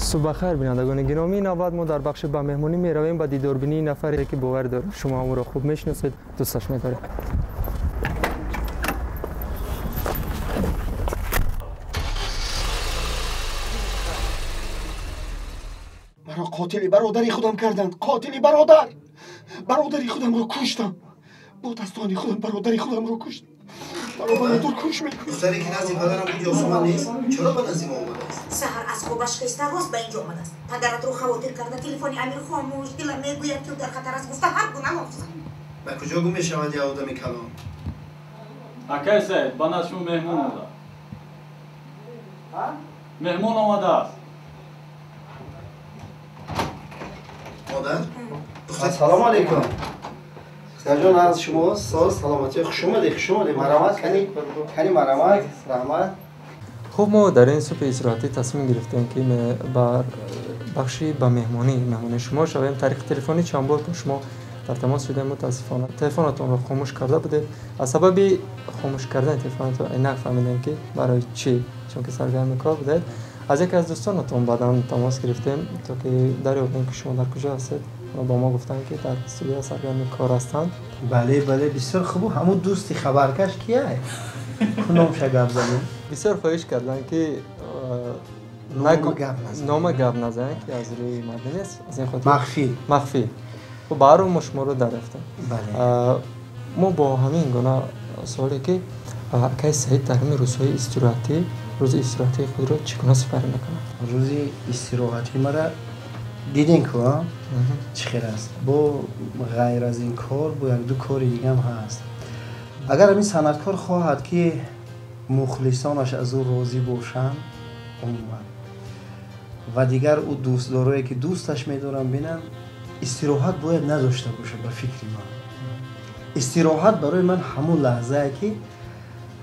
Субҳ бахайр, бинандагони гиромӣ. Навбат мо дар бахши ба меҳмонӣ меравем ба дидорбинии нафаре, ки бовар дорем шумо ҳамонро хуб мешиносед, дӯсташ медоред. Маро қотили бародари худам карданд. Қотили бародар. Бародари худамро куштам. Бо дастони худам бародари худамро куштам. Маро бародар куш мекунад. Духтаре ки назди падарам буд Ёсуман нест? Чаро ба назди мо омадааст? Саҳар аз хобаш хеста рост ба инҷо омадааст. Падаратро хавотир карда, телефони Амир хомӯш, дилам мегӯяд, ки ӯ дар хатар аст, гуфта ҳар гуна лофзад. Ба куҷо гум мешавад я одами калон? Акай Саид, ба назди шумо меҳмон омадааст. Меҳмон омадааст. Модар? Ассалому алайкум. Сарҷон, аз шумо соз, саломатӣ, хуш омадед, хуш омадед. Марҳамат, кани, кани марҳамат, раҳмат. Хуб, мо дар ин субҳи истироҳатӣ тасмим гирифтем, ки бар бахши ба меҳмонӣ меҳмони шумо шавем. Тариқи телефонӣ чанд бор бо шумо дар тамос шудем, мутаассифона телефонатонро хомӯш карда будед. Аз сабаби хомӯш кардани телефонатон инак фаҳмидем, ки барои чӣ, чунки саргарми кор будед. Аз яке аз дӯстонатон баъдан тамос гирифтем, то ки дарёбем, ки шумо дар куҷо ҳастед. Ба мо гуфтанд, ки дар студия саргарми кор ҳастанд. Бале, бале, бисёр хуб. Ҳамун дӯсти хабаркаш кияй? Куномша гап занем. Бисёр хоҳиш карданд, ки нома гап назанем, ки аз рӯи мардӣ нест. Аз ин хотир махфӣ. Махфӣ. Хуб, ба ҳар мо шуморо дарёфтем. Мо бо ҳамин гуна суоле, ки акаи Саид дар ҳамин рӯзҳои истироҳатӣ рӯзи истироҳатии худро чӣ гуна сипарӣ мекунад? Рӯзи истироҳатӣ мара дидем ку, чӣ хел аст. Бо ғайр аз ин кор, бо як-ду кори дигам ҳаст. Агар ҳамин санъаткор хоҳад, ки мухлисонаш аз ӯ розӣ бошанд умуман, ва дигар ӯ дӯстдорое, ки дӯсташ медоранд, бинанд, истироҳат бояд надошта бошад. Ба фикри ман, истироҳат барои ман ҳамун лаҳзае, ки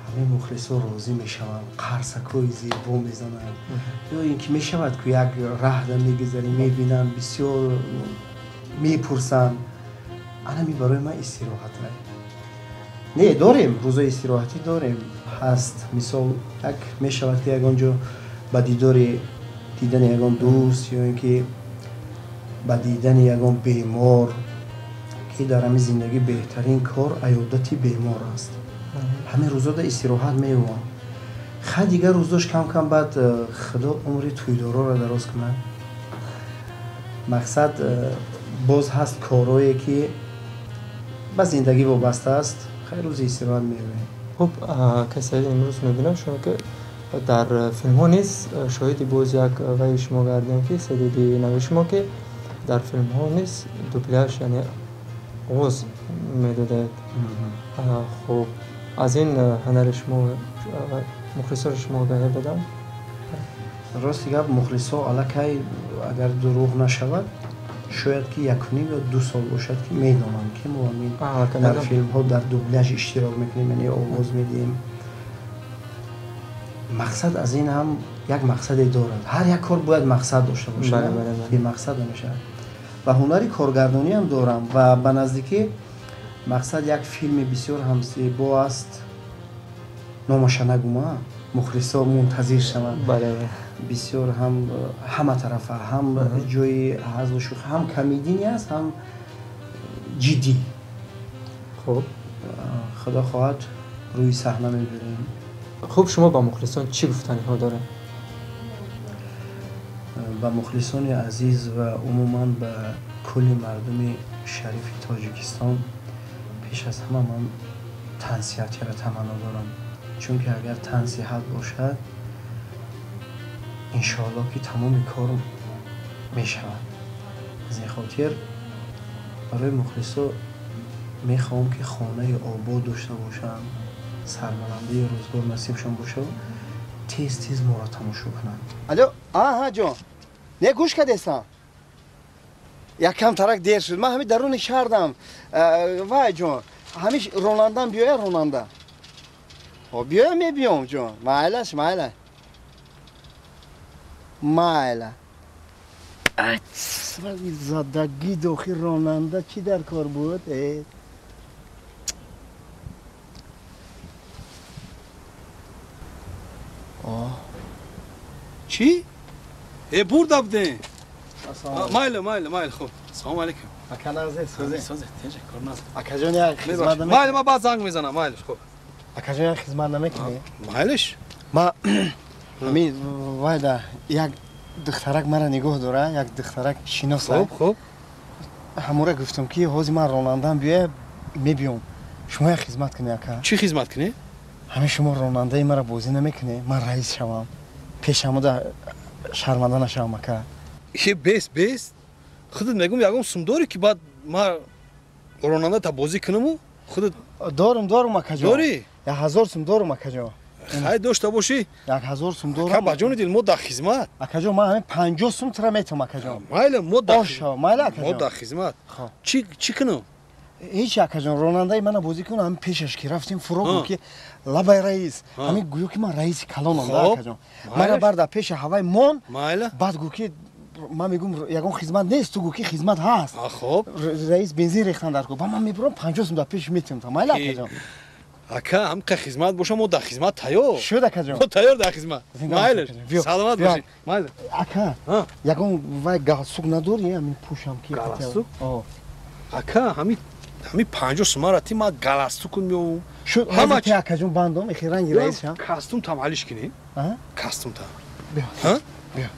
ҳамаи мухлисо розӣ мешаванд, қарсакҳои зебо мезананд, ё ин ки мешавад, ку як раҳда мегузарӣ, мебинанд, бисёр мепурсанд. Анами барои ман истироҳат. Не, дорем, рӯзои истироҳатӣ дорем, ҳаст. Мисол, як мешавад, ки ягон ҷо ба дидори дидани ягон дӯст ё ин ки ба дидани ягон бемор, ки дар ҳамин зиндагӣ беҳтарин кор аёдати бемор аст. Ҳамин рӯзода истироҳат меёвам. Хай, дигар рӯзош кам-кам баъд худо умри тӯйдороро дароз кунад. Мақсад, боз ҳаст корое, ки ба зиндагӣ вобаста аст. Хай, рӯзи истироҳат меоем. Хуб, акаи Саид, имрӯз мебинам шумо, ки дар филмҳо низ шоҳиди боз як ваи шумо гардем, ки истеъдоди нави шумо, ки дар филмҳо низ дубляж, яъне овоз медодаед. Хуб, аз ин ҳунари шумо мухлисони шумо огаҳӣ додам? Рости гап, мухлисо аллакай, агар дурӯғ нашавад, шояд ки 1.5 ё 2 сол бошад, ки медонанд, ки мо ҳамин дар филмҳо дар дубляж иштирок мекунем, яъне овоз медиҳем. Мақсад аз ин ҳам як мақсаде дорад. Ҳар як кор бояд мақсад дошта бошад, бемақсад намешавад. Ва ҳунари коргардониам дорам ва ба наздикӣ мақсад як филми бисёр ҳам зебо аст. Номаша нагума, мухлисо мунтазир шаванд. Бисёр ҳам ҳама тарафа, ҳам ҷои ҳазлу шӯхӣ, ҳам комедийный аст, ҳам ҷиддӣ. Хуб, худо хоҳад, рӯи саҳна мебарем. Хуб, шумо ба мухлисон чӣ гуфтаниҳо доред? Ба мухлисони азиз ва умуман ба кулли мардуми шарифи Тоҷикистон пеш аз ҳама ман тансиҳатиро таманно дорам, чунки агар тансиҳат бошад, иншоалло, ки тамоми кор мешавад. Аз ин хотир барои мухлисо мехоҳам, ки хонаи обод дошта бошанд, сарбаландии рӯзгор насибшон бошад, тез тез моро тамошо кунанд. Алло, аҳа, ҷон, не, гӯш кардестам, якам тарак дер шуд, ман ҳамин даруни шаҳрдам. Вай, ҷон, ҳамиш ронандам биёя, ронанда биёя, мебиём, ҷон. Майлаш, майла, майла. Задагӣ дохил ронанда чӣ дар кор буд? Чӣ? Бурда будем. Майли, майли, майли, хуб. Салом алейкум. Ака нағзе, сӯзе. Сӯзе, тинҷ, кор нағзе. Акаҷон, як хизмат намекунӣ? Майли, ман баъд занг мезанам, майлиш, хуб. Акаҷон, як хизмат намекунӣ? Майлиш? Ма ҳамин вайда як духтарак мара нигоҳ дора, як духтарак шиноса. Хуб, хуб. Ҳамура гуфтам ки ҳозир ман ронандаам биёя, мебиём. Шумо як хизмат кунӣ, ака. Чӣ хизмат кунӣ? Ҳамин шумо ронандаи мара бозӣ намекунӣ, ман раис шавам. Пешамуда шарманда нашавам, ака. Бес, бес. Худат мегум ягон сум дорӣ ки баъд ман ронанда та бозӣ кунаму? Худат дорум, дорум, акаҷон. Дорӣ? 1000 сум дорум, акаҷон. Хай дошта бошӣ. 1000 сум дорум. Ака, ба ҷони дил, мо дар хизмат. Акаҷон, ман ҳамин 50 сум тура метавам, акаҷон. Майли, мо дар майли, акаҷон. Мо дар хизмат. Чӣ кунам? Ҳеҷ, акаҷон, ронандаи мана бозӣ кун, ҳамин пешаш ки рафтем фурӯ гӯ ки лабай раис, ҳамин гӯё ки ман раиси калонам, акаҷон. Мара бар дар пеши ҳавай мон, баъд гӯ ки ман мегӯм ягон хизмат нест, ту гӯ ки хизмат ҳаст. Хуб. Раис бензин рехтан дар ку. Ба ман мебурам 50 сум дар пеш метавам. Майли, акаҷон. Ака, ҳамқа хизмат боша, мо дар хизмат тайёр. Шуд, акаҷон. Мо тайёр дар хизмат. Майлиш. Саломат бошед. Майли. Ака, ягон вай галстук надорӣ, ҳамин пӯшам ки галстук? Ака, ҳамин 50 сумара ти ман галстукун меовам. Шуд, ҳама чи акаҷон бандом, эхи ранги раис ша. Костюм там ҳалиш кунӣ? Костюм там. Биё. Ҳа? Биё.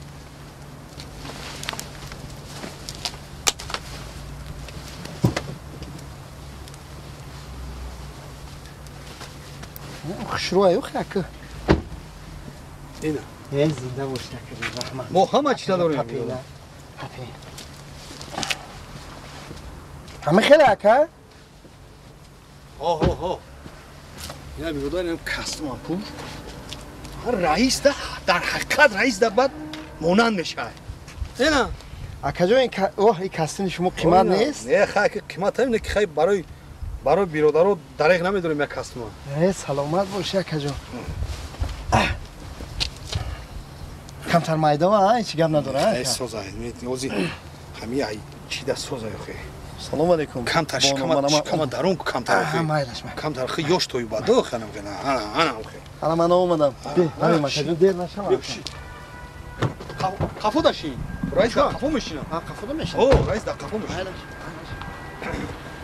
Хушрӯ аю ака. Ина. Э, зинда бошӣ, акаҷон, раҳмат. Мо ҳама чиза дорем. Папина. Папин. Ҳама хеле, ака? Ҳо, ҳо, ҳо. Ина бигӯ, инам костюмам пӯш. Раис да, дар ҳақиқат раис да баъд монанд мешавад. Ина. Акаҷон, оҳ, ин костюми шумо қимат нест? Не, хай қимат ҳам не, ки хай барои биродаро дареғ намедорем як костюма. Э, саломат бошӣ, акаҷон. Камтар майдава, ҳеҷ гап надора, ака? Соза, ози ҳами ай чӣ да соза охе. Салом алейкум. Камтар шикама дарун камтар охе. Майлаш, майлаш. Камтар хи ёш тою бадо ханам хена. Ана, ана охе. Ана ман омадам. Бе, ҳамин акаҷон, дер нашавам. Қафо дашин. Раис дар қафо мешинам. Қафода мешинам? О, раис дар қафо мешинам.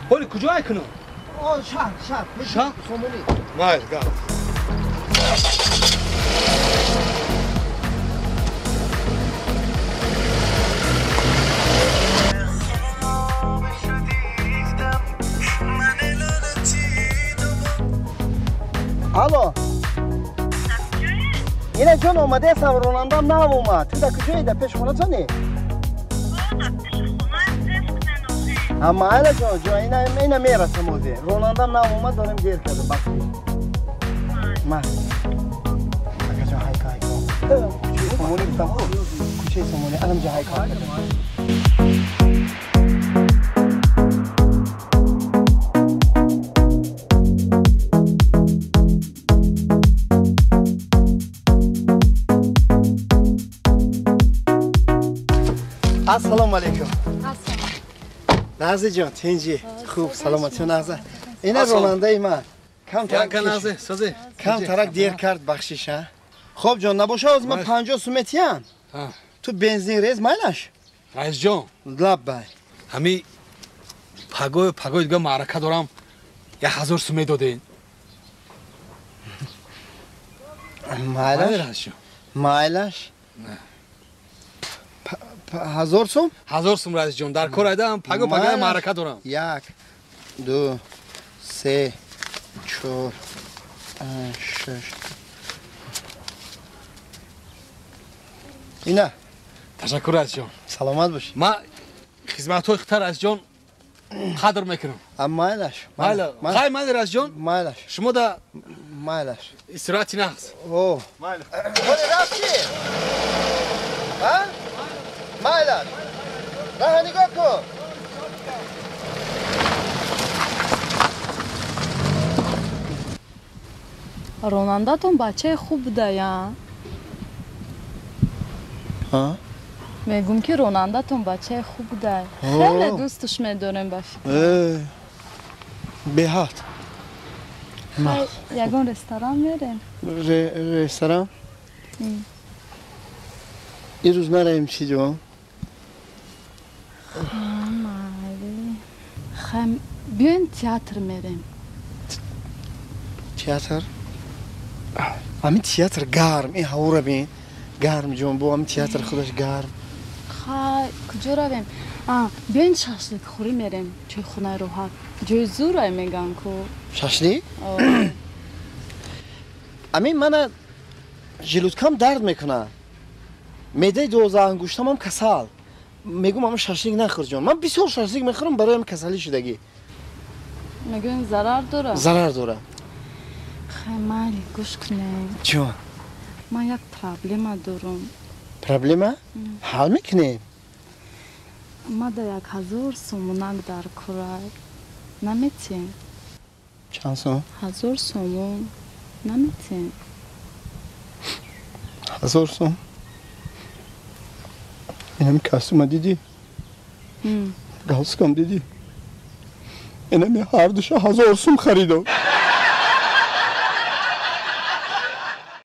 Ҳоли куҷо ай кунам? О, шаҳр, шаҳр. Шаҳр? Сомонӣ. Майл, гап. Алло. Ина ҷон, омадаастам, ронандам нав омад. Ту дар куҷои? Дар пеши хонатони? Майла ҷон, ҷон, ина мерасам ҳозир. Ронандам нав омад, дорем дер кардам, бахшиш. Ма. Акаҷон, ҳайка, ҳайка. Кӯчаи Сомонӣ гуфтам, кӯчаи Сомонӣ, анамҷа ҳайка. Ассалому алейкум. Нағзи ҷон, тинҷӣ, хуб, саломатӣ, нағза. Ина ронандаи ман. Камтарак дер кард, бахшиш, а? Хуб ҷон, набоша ҳозир ман 50 сум метиҳам. Ту бензин рез, майлаш? Раис ҷон. Лаббай. Ҳами пагои пагои дига маърака дорам, 1000 сум медодед. Майлаш? Майлаш? 1000 сум? 1000 сум, раис ҷон, дар кор айдаам, паго пага маърака дорам. 1 2 3 4 5 6. Ина. Ташаккур, раис ҷон. Саломат бошӣ. Ман хизматҳои худта, раис ҷон, қадр мекунам. Майлаш. Майла. Хай, майли, раис ҷон. Майлаш. Шумо да майлаш. Истироҳати нағз. О. Майла. Ҳоли рафтӣ? Ҳа? Майлаш. Раҳа нигоҳ кун. Ронандатон бачаи хуб будая. Мегӯм ки ронандатон бачаи хуб буда. Хеле дӯсташ медорем ба фикр. Беҳад. Ягон ресторан мерем? Ресторан? Ин рӯз нараем чӣ ҷон? Хай, биёем театр мерем. Театр? Ҳамин театр гарм, ин ҳавора бин. Гарм ҷон, бо ҳамин театр худаш гарм. Хай, куҷо равем? Биёем шашликхӯрӣ мерем, чойхонаи роҳат. Ҷои зӯрай меган ку. Шашлик? Амин мана желудкам дард мекунад. Меъдаи 12 ангуштамам касал. Мегӯм ама шашлик нахӯр ҷон. Ман бисёр шашлик мехӯрам барои касалӣ шудагӣ. Мегӯем зарар дорад? Зарар дорад. Хай, майли, гӯш кунем. Ҷон. Ман як проблема дорам. Проблема? Ҳал мекунем. Ма да 1000 сомонак дар курай. Наметиҳем? Чанд сом? 1000 сомон. Наметиҳем? 1000 сом? Инами костюма дидӣ? Галстукам дидӣ? Инами ҳардуша 1000 сум харидам.